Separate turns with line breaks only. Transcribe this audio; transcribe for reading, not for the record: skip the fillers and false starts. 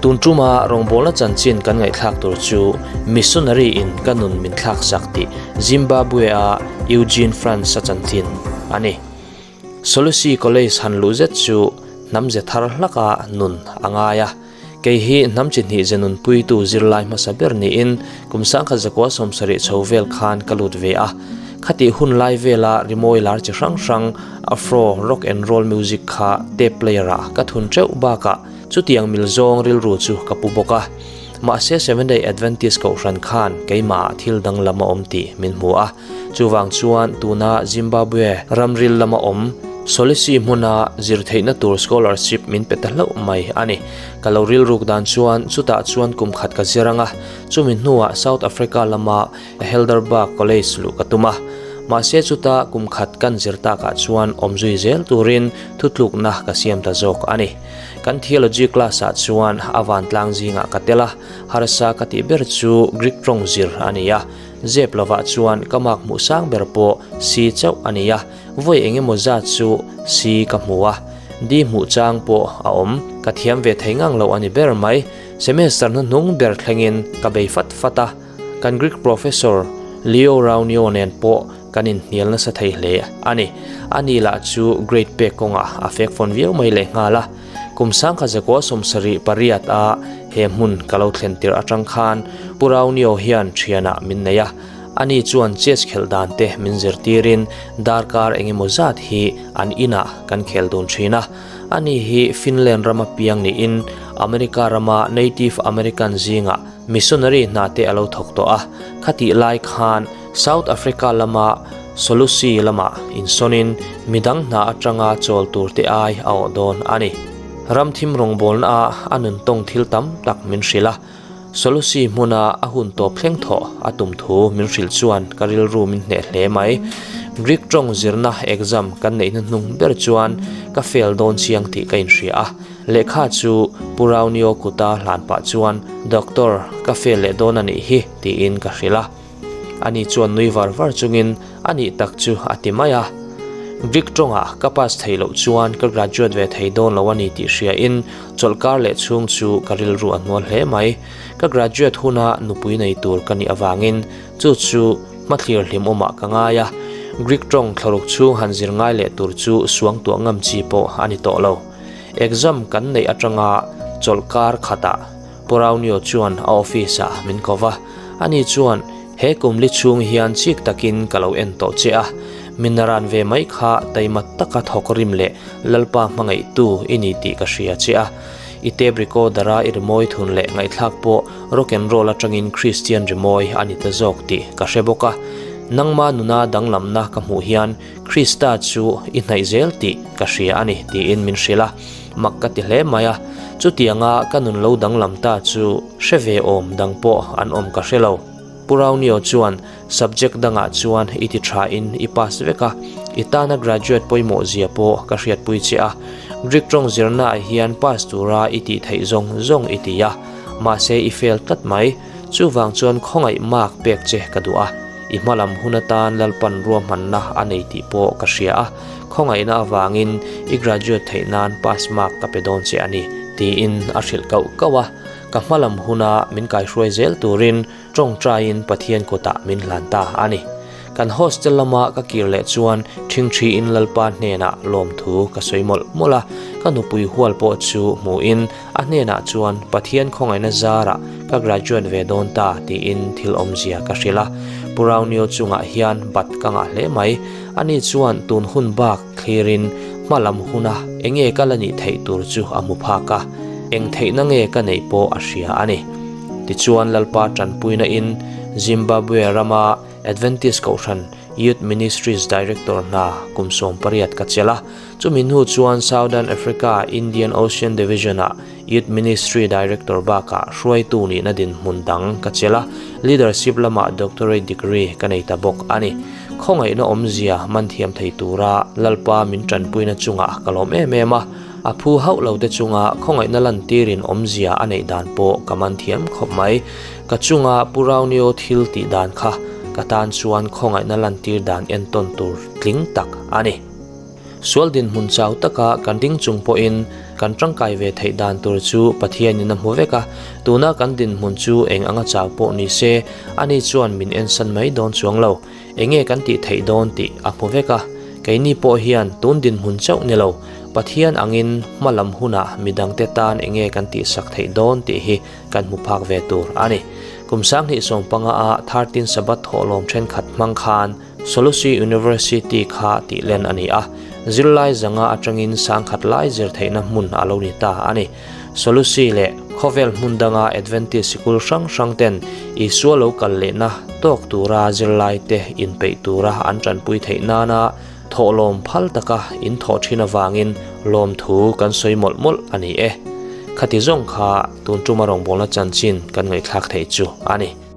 Tun tuma rawngbawlna chanchin kan ngaihthlak tur chu Missionary in ka nun min thlaksak tih Zimbabwe-a Eugene Frantz-a chanchin a ni. Solusi College han luh zet chu hnam ze thar hlaka nun a ngai a. Kei hi hnam chi hnih ze nunpuitu zirlai hmasa ber niin kum sangkhat zakua 70 chho vel khan ka lut ve a. Khatih hun lai vela rimawi lar chi hrang hrang Afro, Rock and Roll music kha tape player ah ka thun teuh bakah chutiang mil zawng rilru chu ka pu bawk a. Mahse Seventh-day Adventist kohhran khan keimahah thil danglam a awm tih min hmu a. Chuvang chuan tuna Zimbabwe ramril lama awm Solisi hmuna zir theihna tur scholarship min pe ta hlauh mai a ni. Ka lo rilruk dan chuan chutah chuan kum khat ka zir ang a, chumi hnuah South Africa lama Helderberg College luh ka tum a. Mahse chuta kum khat kan zir takah chuan awm zui zel turin thutlukna ka siam ta zawk a ni. Kan theology class ah chuan a vantlang zingah ka tel a, harsa ka tih ber chu Greek tawng zir a ni a. Zep lovah chuan ka mark hmuh sang ber pawh C chauh a ni a, vawi eng emaw zat chu C ka hmu a, D hmuh chang pawh a awm. Ka thiam ve thei ngang loh a ni ber mai. Semester hnuhnung ber thlengin ka bei fat fat a, kan Greek professor Leo Raunio nen pawh kan inhnial nasa thei hle a ni. Ani lah chu grade pek kawngah a fek fawn viau mai lehnghal a. Kum sangkhat zakua 78 a he hmun ka lo thlen tirh atang khan Pu Raunio hian thianah min nei a, ani chuan chess khelh dan te min zirtirin darkar engemaw zat hi an inah kan khel dun thin a. Ani hi Finland rama piang niin America rama Native American zingah missionary hna te a lo thawk tawh a, khatih lai khan South Africa lama Solusi lamah insawnin midang hna atanga chawl tur te ai a awh dawn a ni. Ramthim rawngbawlna ah a nuntawng thil tam tak min hrilh a, Solusi hmuna a hun tawp thleng thawh a tum thu min hrilh chuan ka rilru min hneh hle mai. Greek tawng zirna exam kan neih hnuhnung ber chuan ka fail dawn chiang tih ka inhria a, lehkha chu Pu Raunio kuta hlan pah chuan Doctor, ka fail leh dawn a nih hi tiin ka hrilh a. Ani chuan nui var var chungin a nih tak chu a ti mai a. Greek tawngah ka pass theih loh chuan ka graduate ve thei dawn lo a ni tih hriain chawlhkar leh chhung chu ka rilru a hnual hle mai. Ka graduate huna nupui nei tur ka nih avangin chu chu hmathlir hlimawmah ka ngai a. Greek tawng thlaruk chhung han zir ngai leh tur chu suangtuah ngam chi pawh a ni tawh lo. Exam kan neih atanga chawlhkar khatah Pu Raunio chuan a office ah min ko va, ani chuan, He kum li chhung hian chik takin ka lo en tawh che a, min ran ve mai kha taima taka thawk rim leh Lalpa hmangaihtu i ni tih ka hria che a. I tape recorder a i rimawi thun leh ngaihthlak pawh rock and roll atangin Kristian rimawi a ni ta zawk tih ka hre bawk a. Nangma nuna danglamna ka hmuh hian Krista chu i hnaih zel tih ka hria a ni tiin min hrilh a. Mak ka ti hle mai a, chutianga ka nun lo danglam ta chu hre ve awm dang pawh an awm ka hre lo. Pu Raunio chuan subject dangah chuan i ti tha in i pass vek a, i tana graduate pawimawh zia pawh ka hriatpui che a, Greek tawng zirnaah hian pass tura i tih theih zawng zawng i ti a, mahse i fail tlat mai, chuvang chuan khawngaih mark pek che ka duh a. I hmalam hun atan Lalpan ruahmanna a nei tih pawh ka hria a, khawngaihna avangin i graduate theih nan pass mark ka pe dawn che a ni, tiin a hrilh kauh kauh a. Ka hmalam huna min kaihruai zel turin tawngtaiin Pathian kutah min hlan ta a ni. Kan hostel lama ka kir leh chuan ṭhingṭhiin Lalpa hnenah lawmthu ka sawi mawlh mawlh a, ka nupui hual pawh chu hmuhin A hnenah chuan Pathian khawngaihna zarah ka graduate ve dawn ta tiin thil awmzia ka hrilh a. Pu Raunio chungah hian bat ka ngah hle mai. Ani chuan tun hun bak thlirin hma lam huna enge ka la nih theih tur chu a hmu phak a, eng theihna nge ka neih pawh a hria a ni. Tichuan Lalpa tanpuina in Zimbabwe rama Adventist Kohhran Youth Ministries Director hna kum 18 ka chelh a. Chumi hnu chuan Southern Africa Indian Ocean Division-ah Youth Ministry Director bakah hruaitu nihna dinhmun dang ka chelh a, Leadership lamah Doctorate degree ka nei ta bawk a ni. Khawngaihna awmzia man thiam thei tura Lalpa min tanpuina chungah ka lawm em em a, a phu hauh lo te chunga khawngaihna lantirin awmzia a neih dan pawh ka man thiam khawp mai. Ka chunga Pu Raunio thil tih dan kha ka tan chuan khawngaihna lantir dan entawn tur tling tak a ni. Sual dinhmun chau taka kan ding chung pawhin kan tangkai ve theih dan tur chu Pathianin a hmu vek a, tuna kan dinhmun chu eng anga chau pawh ni se, ani chuan min ensan mai dawn chuang lo. Enge kan tih theih dawn tih a hmu vek a, keini pawh hian tun dinhmun chauh ni lo, Pathian angin hma lam hunah midangte tan enge kan tihsak theih dawn tih hi kan hmu phak ve tur a ni. Kum 2015 a 13 Sabbath thawhlawm thenkhat hmang khan Solusi University kha tih len a ni a, zirlai zanga atangin sangkhat lai zir theihna hmun a lo ni ta a ni. Solusi leh khawvel hmun danga Adventist sikul hrang hrang ten Isua lo kal lehna tawk tura zirlaite inpeih tura an tanpui theih nana thawhlawm phal taka in thawh thin avangin lawmthu kan sawi mawlh mawlh a ni e. Khati zawng kha tun tuma rawngbawlna chanchin kan ngaihthlak theih chu a ni.